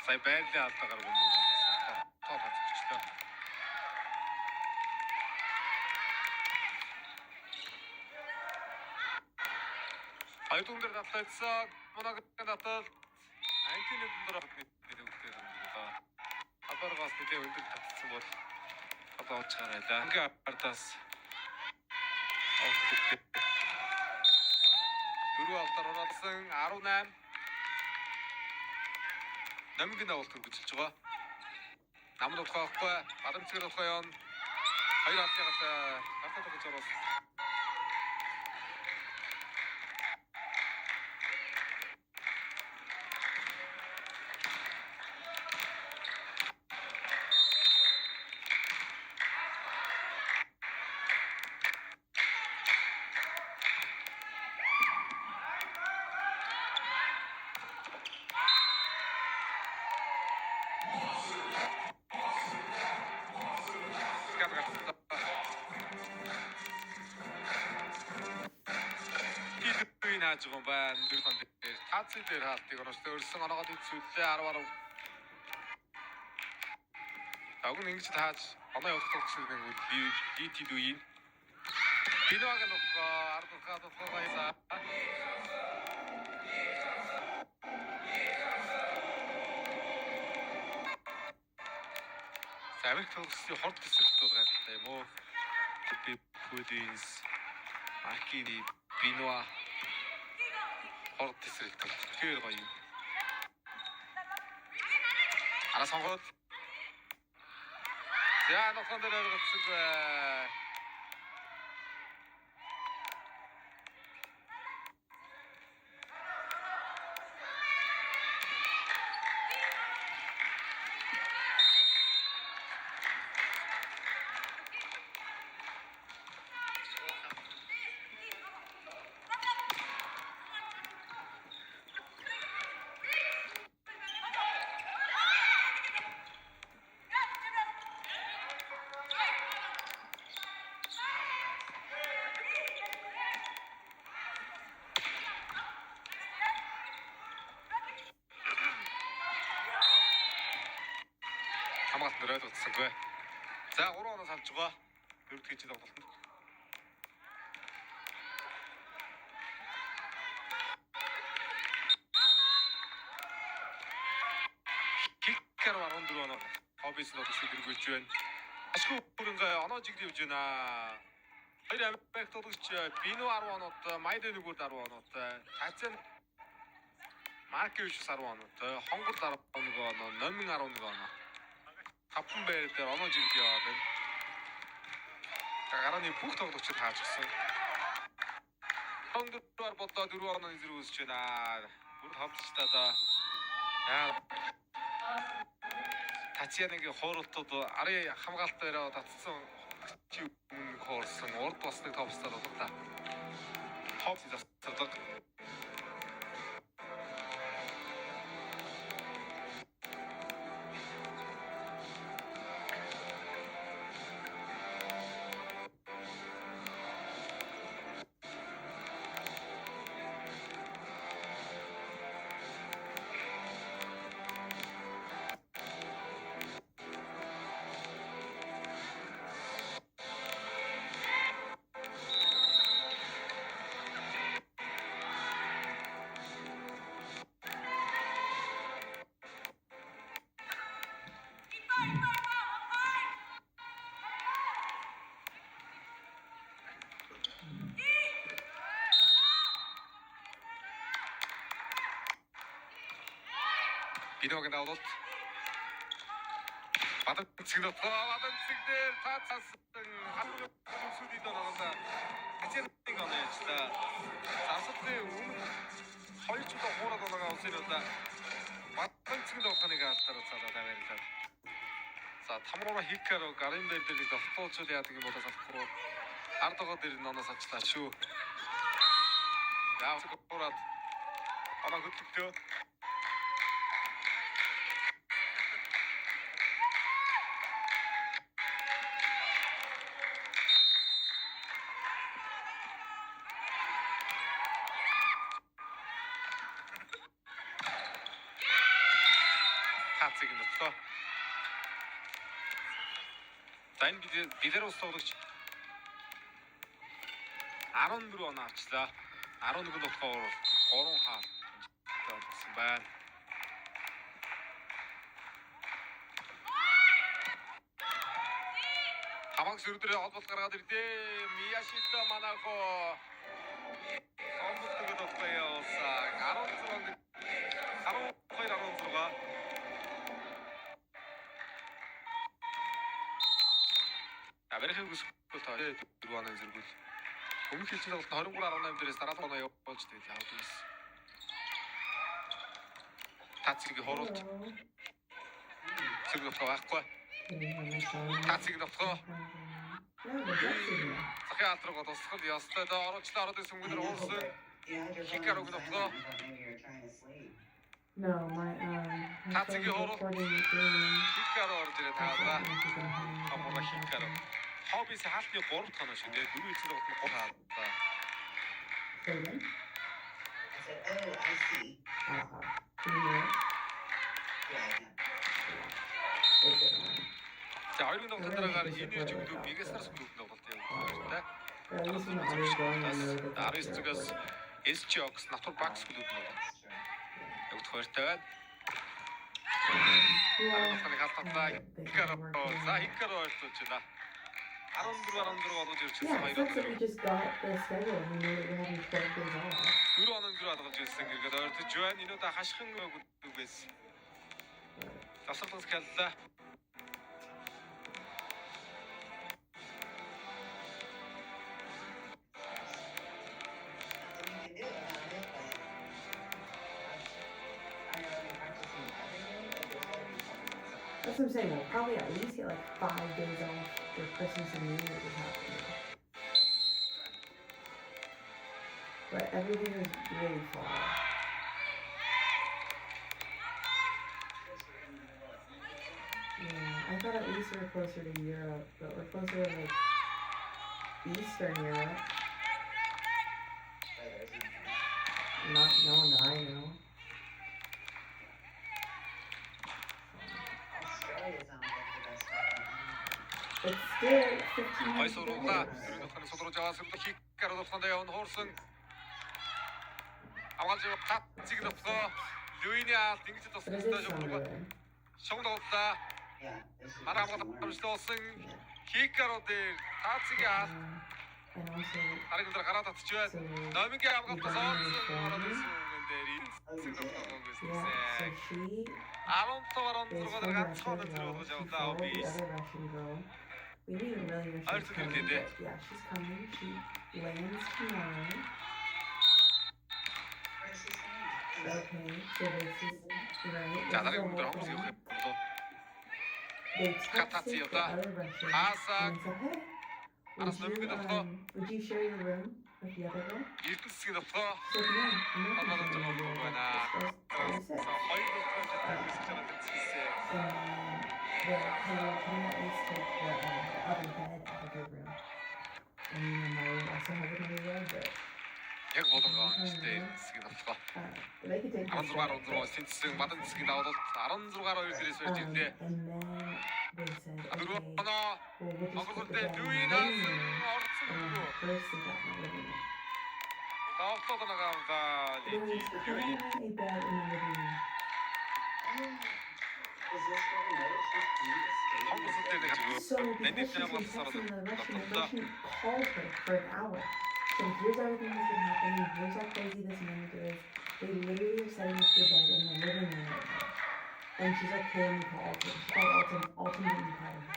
Сая байрлалын алдаагаар бөмбөг тоо тооцогчлоо. Хоёр дүн дээр татлагдсан. Монагийн татал Антины дүн дээр нэлээд өндөр. Албаргаас нэлээд өндөр татсан бол одоо олж гарайлаа. Ингээ ардаас дөрөв алтаар ураалсан 18. Номингийн давалт хөргөжлөж байгаа. Нам нутгаа авахгүй, бадамцгэр нутгаа явна. Хоёр алтын галтаа гартаа тогож оруулсан. Нааж байгаа байна. Дөрөв он дээр таацын дээр хаалтыг оруулсан. Өрсөн оноогод эцүүллээ 10 10. Уг нь ингэж тааж оноо явуулах гэсэн нэг лити дүү юм. Биног нутгаа 10 нутгаа нутгаа баясаа. Америк тоглолтын хорд эсрэлт бол гайхалтай юм уу? Пүдинс, Маркини, Бинуа хорд эсрэлт бол тэгэхээр гоё юм. Араа сонгоод. За нутгаан дээр ойлгоцсонгүй. Хамгаалт дээр ойлгоцсонгүй. За 3 оноос алж байгаа. Дөрөв дэх тоглолтод. Киккер 14 оноо хоббис нот сэдэргүүлж байна. Ашгүй бүрэнгээ оноо жигд явж байна. Хоёр Америк тоглогч Бино 10 оноотой, Майдэ нүгүүд 10 оноотой, Тацен Маркевич 10 оноотой, Хонгол 11 оноо, Номин 11 оноо. Тавхан байр дээр оноо жигд яваад байна. Гарааны бүх тоглогчид хаажсан. 14-р бодлоо 4 онооны зэрэг үүсэж байна. Бүр тоглолттой одоо. Яа. Татьянагийн хууралтууд арын хамгаалт дээр татсан чи өмнө хуурсан урд басныг топстаар болго та. Топ засардаг. Биногийн давлалт. Бадан цэг дотгоо, бадан цэг дээр таацсан хамгийн сүдий дөрөнд хацэрэг оноо яжлаа. Засалын өмнө хоёр ч удаа хуураад байгаа улсын удаа бадан цэг дотгооныг алдаар цаалаа баярлалаа. За тамруура Хикаро гарын дээр дээр дотоочул яадаг юм бол салахгүй. Ард байгаа дээр ноноос авчлаа шүү. Яа хуураад оноо хөдлөлтөө. Тацыг нөтлөө. За энэ Беларус тоглогч 14 оноо авчлаа. 11 болохоор 3 хаалт олгосон байна. Хамаг сөрдөр холболт гаргаад ирлээ. Мияшита Манако холболт өгöd болохгүй явуулсан. 16 12 16. Америкийн хүсэл тоо 4 оноо зэрэгүүл. Өмнөх хэлцэн тоглолт 23.18 дээрээс дараалал оноо явуулж тэгэл авд байсан. Тацгийн хуралд зэрэг болохгүй байхгүй. Тацгийн болохгүй. Захын алдраг тусгал ёстой доо оруулчлаа ороод ирсэн хүмүүнээр уурсан. Хикаруг болохгүй.
No, my
Тацгийн хуралд Хикару орж ирээ таалаа. Хамуура Хикару. Хоббис хаалтны 3 дахь оноо шүү дээ. Дөрөв хэлцэн тоглолт нь 3 хаалтлаа.
I said, "Oh, I see." Yeah, I know.
За хоёрын тоглолтын дараагаар энерги өглөө Мегастарс клуб тоглолт явуулсан байна. 19 цагаас SG Ox Natur Bucks клуб тоглолт явагдах баяртай байна. Арганы хаалтлаа Хикару. За Хикару ойртуулж байна. 14 16 болгож ирчихсэн
Yeah, it
хоёр
sucks that we
оноо.
just got the schedule and we knew that we're having 12 days off.
4 оноо 4 болгож ирсэн гэргээд ойртож байна. Энэ удаа хашхан өгдөг байсан. Засалгаас хяллаа.
Nothing you can do about it, but I know I've been practicing every day, but there's gotta be something that's off.
That's what I'm saying. We'll probably at least get like 5 days off where Christmas and New Year's is happening. But everything is really far. Yeah, I thought at least we were closer to Europe, but we're closer to like Eastern Europe.
Where there's nothing.
Not no one that I know.
Australia sounds like the best weather.
It's still
Гой
15
суруулаа.
degrees.
Дөрөв дахь судрууж аваа сөрөг Хикару довтлонд явна хуурсан. Авгаалж тацыг довтлоо. Луины аалт ингэж
But it
тусгастай
is
шугам.
summer there.
Шугам довтлаа.
Yeah, this is
Манай
just
хамгаалалт
warm.
хамжлуулсан Хикару дээр тацгийн аалт
And also,
дараагийн дээр гараад татчих байна.
so
Номингийн хамгаалтаас
Иван
орсон ороод
is
ирсэн хүн дээр
Oh,
эцэг
you did.
довтлоо
yeah, so
гэсэн.
she
15
is
16
from
дээр
Russia
ганцхан
as
зэрэг
well.
болгож
She
явлаа.
followed the
Обис.
other Russian girl. We didn't even really know she was
Ойртол
coming,
ирлээ дээ.
but yeah, she's coming. She lands tomorrow.
Where's she staying?
Okay, so this is right.
За
This is
дараагийн
the
хүн дээр
whole
хомс
thing.
явах юм болов.
They
Катаци
texted the
явлаа.
other Russian
Хаасаа
and said, "Hey, would
араас
you
номингийн довтлоо.
would you share your room with the other girl?"
Эрдэнэ цэцгийн довтлоо.
She said, "No, I'm not gonna
Оноо
share my
зогсоод
room with
байна.
this girl's 36."
Хоёр довтлоо чаддаг гэсэн чанар цэцгийсээ.
And then the hey, well, can you at least take the other bed out of your room? And you know, my room also has another bed, but
Яг болонгоо онцтой Эрдэнэ цэцгийн довтлоо.
but they could take this
16
bed.
16 тэнцсэн Бадан цэцгийн давуулалт 16 2 дээрээс барьж ирлээ.
And then they said,
Дөрөв
okay,
оноо
well, we'll just put the
Монголтэй
bed in the
Луин
living
хаасан
room.
орцсон
And
дөрөв.
first they got in the living room.
Давтаад байгаа юм да.
There was
Луин
currently a bed in the living room.
Is this girl know that she's coming to stay in
Хонгос
the
дээр нэг
So
Нандин
because she's been
хамгаалсан
texting the Russian, the
довтлоо.
Russian called her for an hour. So here's everything that's been happening. Here's how crazy this manager is. They literally are setting up your bed in the living room right now. And she's like, "Hey, let me call Alton." She called Alton. Alton didn't call her.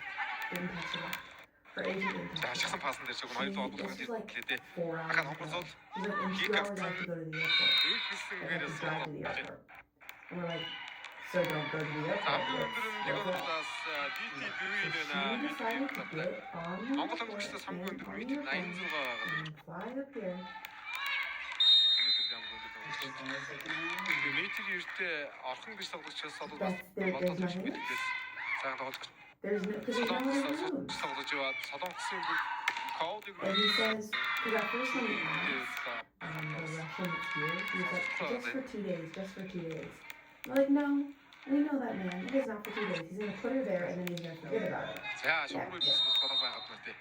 Didn't text her back. Her agent didn't
За
text her
ашигсан
back.
паасан дээр чиг
She,
хоёр доллар
this
болгож
was like
ирлээ дээ.
4
Ахад
hours ago.
хонгорцол
She's like, in 2
хик
hours I have
авсан
to go to the airport.
их
I
хэсэнгээр
have to drive to the
суулгаж.
airport. And we're like, so don't go to the
За
airport.
хамгийн
What's
өндөр нь нэг
what's up?
онолоос DT
So
Бивийн
she
байна. DT
decided to
клубтай.
get on the
Монгол
airport
тоглогчдоос хамгийн
and
өндөр
on
метр
the airplane
86 байгаа.
and fly up here.
Өнөөдөр хамгийн өндөр тоглогч. Тэгээ метр 90-тэй орхон гэж тоглогчоос бол бас
That's there.
болтол
There's
биш
nothing else.
мэддэгээс сайхан тоглогч.
There's no because there's no
Солонгос
other rooms.
тоглож яваад Солонгосын бүр кодыг
And he says, because at first when he asked, the Russian that's here, he was like, just for 2 days, just for 2 days. We're like, no, we know that man. It is not for 2 days. He's gonna put her there and then he's gonna forget about it.
За
Yeah,
шугамрын
yeah.
бүс болох байгаад байна тий.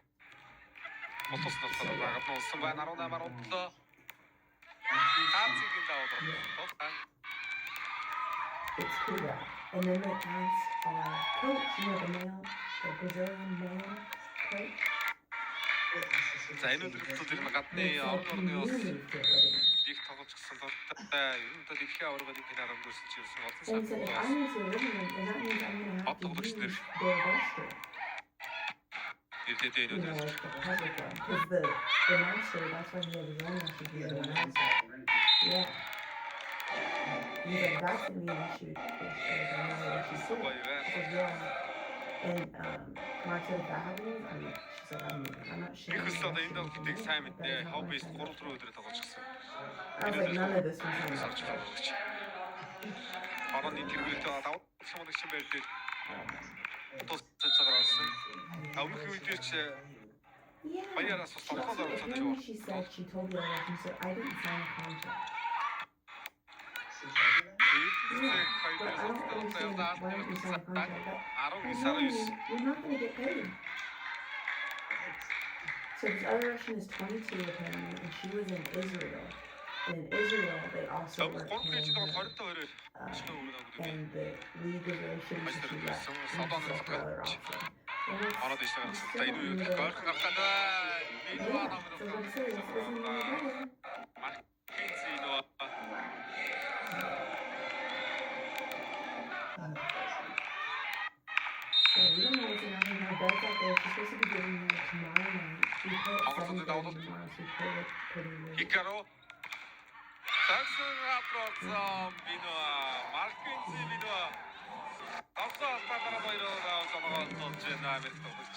Болтос
So
болохоор
yeah,
байгаад нь болсон байна 18 17. Гаацгийн даваад
yeah,
орсон.
it's Kuga. And then they asked our coach, you know, the male, the Brazilian male coach.
За энэ өдөр бүтүүд ер нь гадны
They said,
орон
can
орны
you
улс
move to a living room?
их тоглож гисэн дуртай. Ер нь бол дэлхийн аваргын финал өнгөрсөн чи ерсэн олон
And he
сар
said, if I
бас
move to a living room, then that means I'm gonna
хот
have to
тоглогч нар
use their restroom.
нэлээд энэ
You
өдөр
know, like the public one. Because the master, that's why he had his own restroom. He was the master. Yeah. He's like, that's gonna be an issue. If I'm not an issue too.
гоё
I
байна.
said, yeah. And Mark said, if that happens, I'm. She's like, I'm moving. I'm not
Их
sharing
өсөл
a
одоо энэ
restroom with
тоглолтыг
him.
сайн
Like that
мэднэ.
is not
How
my
base
kind
3
of.
руу өдрөө тоглож гисэн.
I was
Энэ
like,
өдөр
none of this was signed up
орж
for.
тоглогч. Орооны тэргүүлэлт давуу шумлагчин байр дээр тус цэцгээр орсон.
Yeah.
Өмнөх үедээ ч
Yeah.
баяараас бас
She
томхон
also
оролцоод
apparently she
яваа.
said she told the other Russian, so I didn't sign a contract. Yeah,
Эрдэнэцэг
but
хоёр
I don't
судалтай
understand
явдаа
why don't you sign a contract? That
19
has no
19.
meaning. You're not gonna get paid. So this other Russian is 22 apparently, and she was in Israel. And in Israel, they also
Өмнөх
weren't
3
paying
хэд
her.
22 20-оор шинэ өрнө гэдэг
And the league was really shitty, so
Баяр
she left.
байсан.
And
Содон
she's like her other
тоглогч.
option. And that's
Ороод ишээ
you
гарсан.
still
За энэ
don't
үед
know the
ойрхон гарах гэдэг. Энэ
yeah.
номер
So what I'm saying, this isn't even a brother.
Маркензи нөө
So we don't know what's gonna happen. Her bed's out there. She's supposed to be getting there tomorrow night. We play at
Хонгорцоод
7:30
даваад
tomorrow, so we play like pretty late.
Хикаро Таксан хатрооцсон Бино Маркензи Бино Давсан алдаагаар хоёроо зонгоо олж байна Америк тоглогч.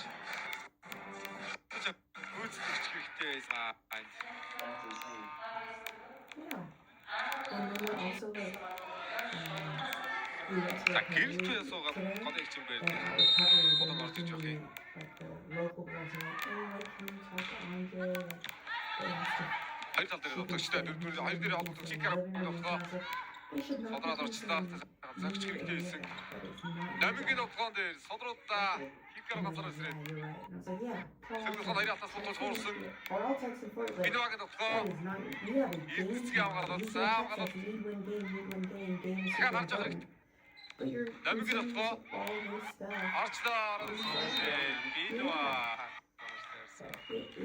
Гүйцэтгэгч хэрэгтэй байсан.
Yeah. And then we're also like, we went to
За
recovery
гэрэлтээ суугаад
today,
гол их юм
and
байр.
at recovery,
Худал
they were
орж иж
giving
явах
me
юм.
like the local girls were like, oh, like, can you talk to Andre? Like, they asked if
Хоёр тал дээр
she can
тоглогчтой
stay
дөрөв
in
хоёр
his
дээр
room,
тоглогч
he can stay in
Хикаро
the living room. And
тоглоо.
I was like, they should not be
Содроод орчлоо.
considering
Зогч
me
хэрэгтэй
any of
байсан.
that. That is not your
Номингийн
job.
тоглоон дээр содруудаа Хикаро
And they
ганцаар
were like,
эсрээд.
yeah, you're right. And I was like, yeah, tell
Сэргэлэн
Alton.
хоёр талаас
Text
бодож
him
хуурсан.
or I'll text him for you. Like,
Биноагийн тоглоо.
that is not your, you have a game
Эрдэнэцгийн
tomorrow.
авгаалал
You
за
can text
авгаалал
us, need win game, need win game, game is
дахиад
super
харж явах
important.
хэрэгтэй.
But you're
Номингийн
concerning
тоглоо.
us with all this stuff.
Орчлоо ороод ирсэн. Биноа.
So it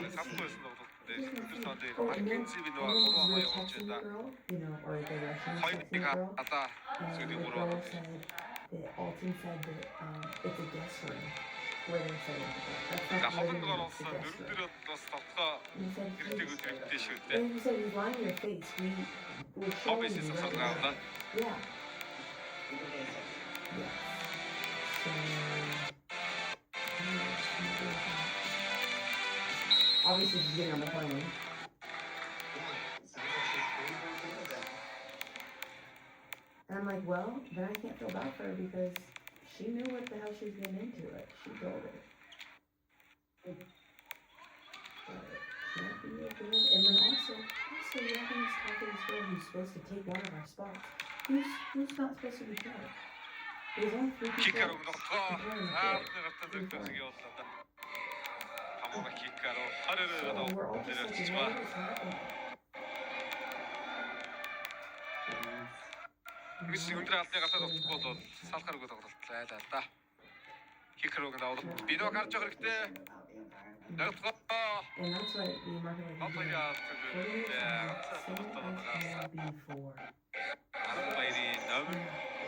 is actually
Самгүй
insane.
байсан тоглолт дээр
It is
өдөр
insane.
тоон дээр
Oh, and then
Маркензи
and
Биноа
then
3
we
оноо
were
явуулж
texting the
байна.
girl, you know, or the Russian was
Хоёр
texting
нэг
the girl,
алаа
and
сүүлийн
the
3
girl
оноо дээр.
said that Alton said that it's a guest room where they're setting up the bed. That's
За
not the
ховонд
living room, it's
оруулсан
the guest
дөрөв
room.
дээр бас тоглоо
And he said
хэрэгтэй
he's
хэрэгтэй шүү дээ.
and he said he's lying in your face. We we're showing
Хоббис
you right
асуулга
now.
авлаа.
Yeah. Yes. So I don't know what she's gonna do with that. Obviously she's getting on the plane. And I'm like, well, then I can't feel bad for her because she knew what the hell she was getting into. Like she told her. But it can't be a good. And then also you're having us talk to this girl who's supposed to take one of our spots. Who's not supposed to be playing? There's only three people
Хикаро тоглоо.
can play on the court.
Заавны гартаа
Three
зөвхөн
foreign.
явууллаа да. Хамаа Хикаро 22
So we're all
дээр
just like,
очиж
what
ба.
is happening?
Ингэж
Not
өндөр албаны гартаа
really
тоглохгүй бол
funny.
салахааргүй тоглолт байлаа л да. Хикарог даваад Бино гарч явах хэрэгтэй. Тоглоо.
And that's why me and Mark are like,
Гол
yeah,
яа
40 minutes
зүгээр.
is the same
Ганцхан
as
тоглолт
before.
10 баярын номер
Yeah.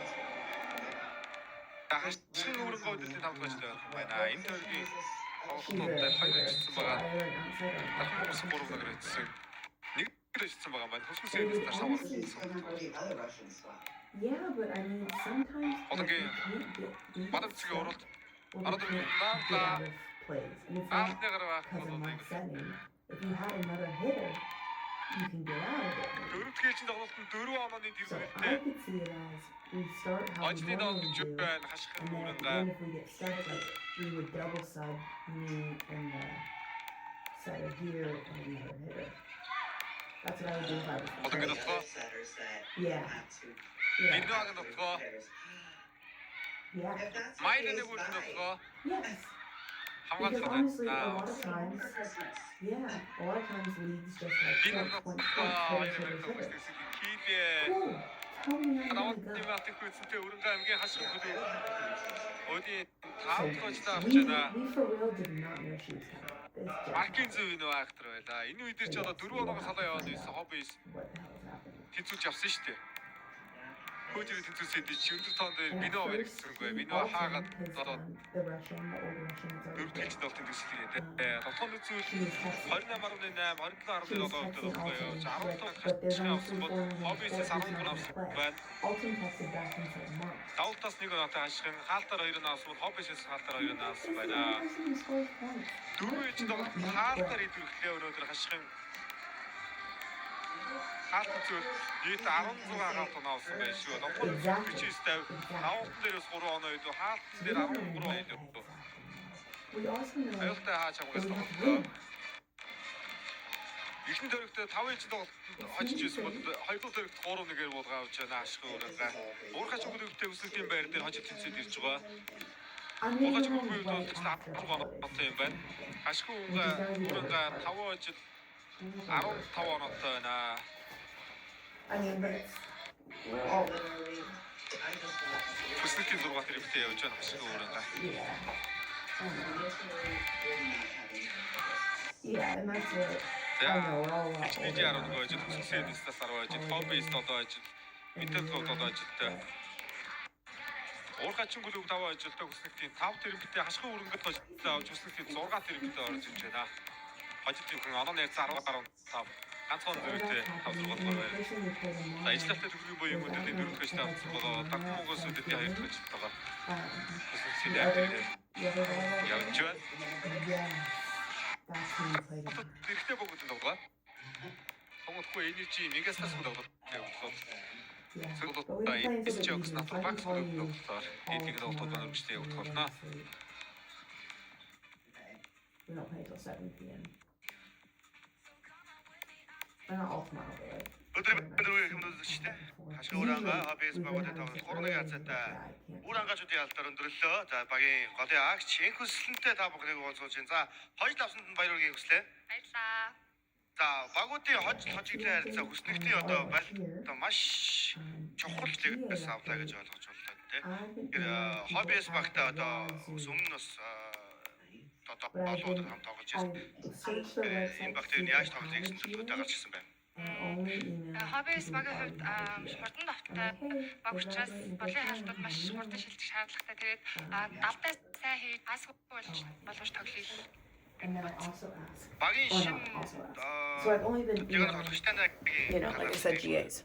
Хашгин өрөнгө үдлийн 5 дахь ажил байх байна. Энэ тойргийн
She's a
тоглолтууд хоёр
hitter,
ажилласан
so
байгаа.
either an outside or an
Дархан
outside
Монгол 3 нэгэр ажилласан. Нэг ажилласан байгаа байна. Хөсгөс
It would
Эдис
honestly, yeah, but I mean, sometimes like
Одогийн
you can't get we get
Бадам цэгийн
stuck
уралд
or we
ороод
can't get
наарлаа.
out of plays, and it's not
Аалны гар
because
байхгүй
of
бол
my
нэг.
setting. If you had another hitter, you can get out of it maybe.
Дөрөв дэх ээлжийн тоглолтод 4 онооны
So I
тэргүүлэлтээ
could see it as we start how we
Ажлын доо
normally
гэж
do,
байна. Хашгин
and then at the
өрөнгө.
end if we get stuck, like we would double sub me and the setter here and another hitter. That's what I would do if I was the
Одогийн
coach.
дотгоо
Yeah, yeah,
Бинуагийн дотгоо
yeah.
Майланы бүрэн дотгоо
Yes. Because
хамгаалсан
honestly, a
байна.
lot of times, yeah, a lot of times leagues just like
Бинуагийн
point, point,
дотгоо
point, hitter, hitter, hitter.
хийлээ.
Cool. Tell me I'm gonna
Наваад
go.
матик хүнсэнтэй өрөнгө аймгийн хашгин хөлөө. Өдий
So
5 дахь ажлаа авч
we
байна.
we for real did not know she was coming. This just
Маркийн
happened.
зөв энэ айхтар байлаа. Энэ үе дээр
So
ч одоо
yes,
4
we will
оноогоо
have
салаа
to
яваад
find
байсан
out
хоббис
what the hell is happening.
тэнцүүлж явсан шүү дээ. Хөөж тэнцүүлсэн чи өндөр тоон дээр
And at
Бино
first,
баригдсангүй.
he
Бино
Alton,
хаагаад
his
одоо
the Russian, the old Russian that's always
дөрөв
there.
ээлжийн тоглолтын төсөл ирээ. Тоглоом үзвэл
She was texting.
28.8,
She was
27.7
texting
тоглолтоо
Alton
явж
and she's
10
like,
тоо
but there's
хашгин
only
авсан
three
бол
foreigners on the
хоббисээс
court who's
13
not gonna
авсан
play.
байна.
Alton texted back and said Mark.
Давтаас нэг оноотой хашгин, хаалтаар 2 оноо авсан бол хоббисээс хаалтаар 2
He
оноо авсан
is the
байна.
only person who scores points.
Дөрөв
Mark
ээлжийн
cannot
тоглолтод
not
хаалтаар
play.
идэвхлээ өнөөдөр хашгин. Хаалт зүйл нийт 16 хаалт оноо авсан байх шүү. Номхон
Exactly.
49 50.
Exactly.
Давтан дээрээс 3 оноо илүү, хаалтан
We
дээр
don't know
13
what the
илүү.
heck's happening. We also know
Аюултай хаач
that
хамгаас
we have to
тоглолтоо.
win.
Эхний тойрогт 5 ээлжийн тоглолтод
It
хожиж
seems
ирсэн бол
great.
хоёрдугаар тойрогт 3-1-ээр буулгаа авч байна ашиг өрөнгө. Уурхач өгөлттэй өсөлтийн байр дээр хожид тэнцээд ирж байгаа.
I'm gonna
Уурхач
go home
өгөлтийн
right
хувьд
after
16
all this
оноотой юм
is
байна.
gonna happen,
Ашиг
which is gonna be the
өрөнгө
worst part.
5 ажил
This is the worst
15
part.
оноотой байна.
I mean, but it's we're all
Хүснэгтийн 6 тэрэгтэй явж байна ашиг өрөнгө.
yeah. I know. Yeah, and that's what
За
I know. We're all a lot
HDG
older now.
11
It's
ажил,
not like
Хүссэн
the
Стас 10 ажил,
holiday
Хобби
time.
7 ажил,
And
Метал 7
yeah,
ажилтай.
but
Уурхачин клуб 5 ажилтай хүснэгтийн 5 тэрэгтэй хашгин өрөнгөд хожигдлоо авч хүснэгтийн 6 тэрэгтэй орж ирж байна. Хожид хүн онооны ярьсан 10.5 ганцхан
so all
зөрүүтэй
that's
5
happening.
6
And
дугаар
the
байр.
person we played
За
tomorrow
ижлэлтэй төгрөгийн буян
was I
үдлийн
don't know
дөрөв дэх
if
ажил
I
авсан байгаа.
tweeted
Дархан
or not,
Монгол
but I
сүдэдийн хоёр
tweeted.
дахь ажилд байгаа.
The
Хүснэгтийн 8
other,
тэрэгтэй
the other volleyball
явж
player.
байна.
Yes, that's who we play tomorrow.
Эрэгтэй богдод тоглоо. Сонгохгүй Energy Мегастас тоглолт явуулсан.
Yeah,
Зөвхөн
but we don't play until the
SC
evening, so I can
Натурбакс
call you
тоглолтоор
all
эдгээр тоглолтууд
tomorrow
өргөжтэй
and
явагдах
we're
болно.
gonna sleep. We don't play until 7 p.m. Or not all tomorrow, but like
Өдөр
pretty much
дөрвийн хүмүүсттэй
before.
хашиг уранга
Usually
хоббис
we've been
багуудын
having
тоглолт
it
3-1
early, but
хазаатай
yeah, I can't
үр ангаачуудын алдар өндөрлөө. За багийн голын агч энх хүслэнтэй та бүхнийг уулзуулж байна. За хожил авсанд нь баяр хүргэе хүслээ.
Баярлалаа.
За багуудын хожил хожигдлын харилцаа хүснэгтийн одоо
volleyball
барилт
here,
одоо маш
and
чухал
GA
лигээс авлаа гэж
actually,
ойлгож боллоо тий.
I've been
Тэгэхээр
emailing people
хоббис
at
багтаа
the
одоо
Wazoo,
өмнө нь бас одоо
but I've
олон удаа
been
хамт тоглож байсан.
I searched their
Энэ
website to
багт
see
ер нь
if
яаж
they
тоглоё
had a
гэсэн төлөвлөгөөтэй
GA,
гарч ирсэн байна.
and only email
Хоббис
people who
багийн хувьд
already had a GA.
хурдан
I'm
давттай
like, hey,
баг
we're
учраас
graduating
голын
good
хаалтууд
time,
маш
how you
хурдан
doing?
шилжих шаардлагатай. Тэгээд
Um,
давтаа сайн хийж асгүй болж
oh, I
болгож тоглоё
And
гэж
then I
бодсон.
also ask,
Багийн
or
шин
not also ask. So I've only been
яг
emailing,
тоглогчтой
you know, like I
талаар
said,
хэлж байна.
GAs.